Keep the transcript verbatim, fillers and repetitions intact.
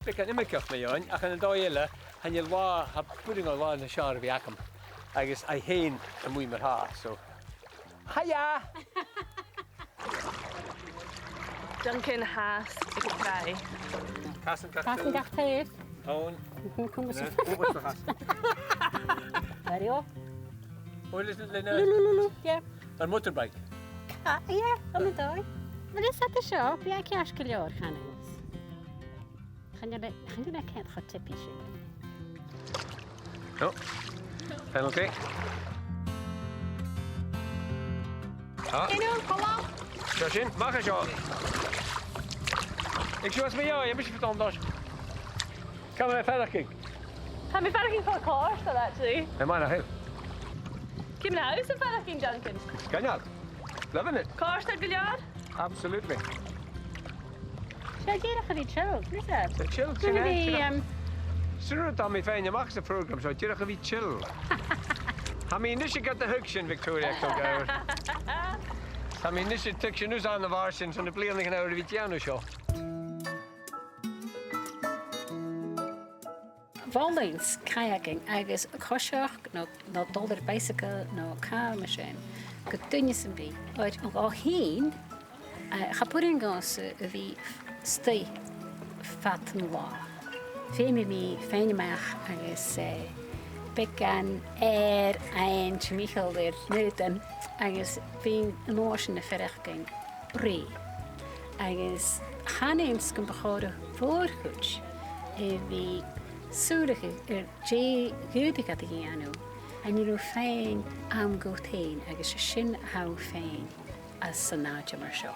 Beagan iomagaich mu dheidhinn, ach ann an dòigh eile, chan eil latha, tha buileach latha nas fheàrr a bhith agam. Agus e fhèin a-muigh mar-thà, so. Hiya! Duncan Haas ag an tràigh. Casan gach taobh. Casan gach taobh. Ann. Cumas. Cumas na casan. Mario. Ó, listen, le na... Lú, lú, lú, lú. Yeah. Ar motorbike. Ah, yeah, ann an dòigh. Mar is eadar seo, bidh e ceart gu leòr, chanainn. Chan eil e, chan eil e ceart cho teip sin. No. Penalty. Ah. Chan eil, coma. Seo sin, mach à seo. Ag siubhal às mo dhèidh, a bheil sibh a' dol an-dràsta? Coma, faireachdainn. Tha mi a' faireachdainn cho còir, actually. Am math nach eil. Ciamar a tha thusa a' faireachdainn, Duncan? Sgoinneil. Loving it. Còir gu leòr? Absolutely. 'S e dìreach a bhith chill, is it? 'S e chill, sin e, sin e. Sin rud a tha mi a' faighinn a-mach às a' phrògram seo, dìreach a bhith chill. Tha mi a-nis a' gabhail do thuigsinn, Victoria, ag dol gabhail. Tha mi a-nis a' tuigsinn thusa ann a' bhàr sin, son na bliadhnaichean a tha thu air a bhith a' dèanamh seo. Mholainn-sa kayaking agus a' coiseachd no, no dol air bicycle no càil mar sin gu duine sam bith. Oir an latha sin, eh, cha b' urrainn dhòmhsa a bhith a-staigh fad an latha. Feumaidh mi faighinn a-mach agus, eh, beagan air fhaighinn timcheall air an aodann agus bhithinn an uair sin a' faireachdainn brèagha. Agus chan eil fhios gum bu chòir a' mhòr-chuid a bhith sùileachadh air dè dh'fhaodadh iad a dhèanamh, an urrainn dhut faighinn àm dhut fhèin, agus 's e sin a tha thu fhèin anns an àite mar seo.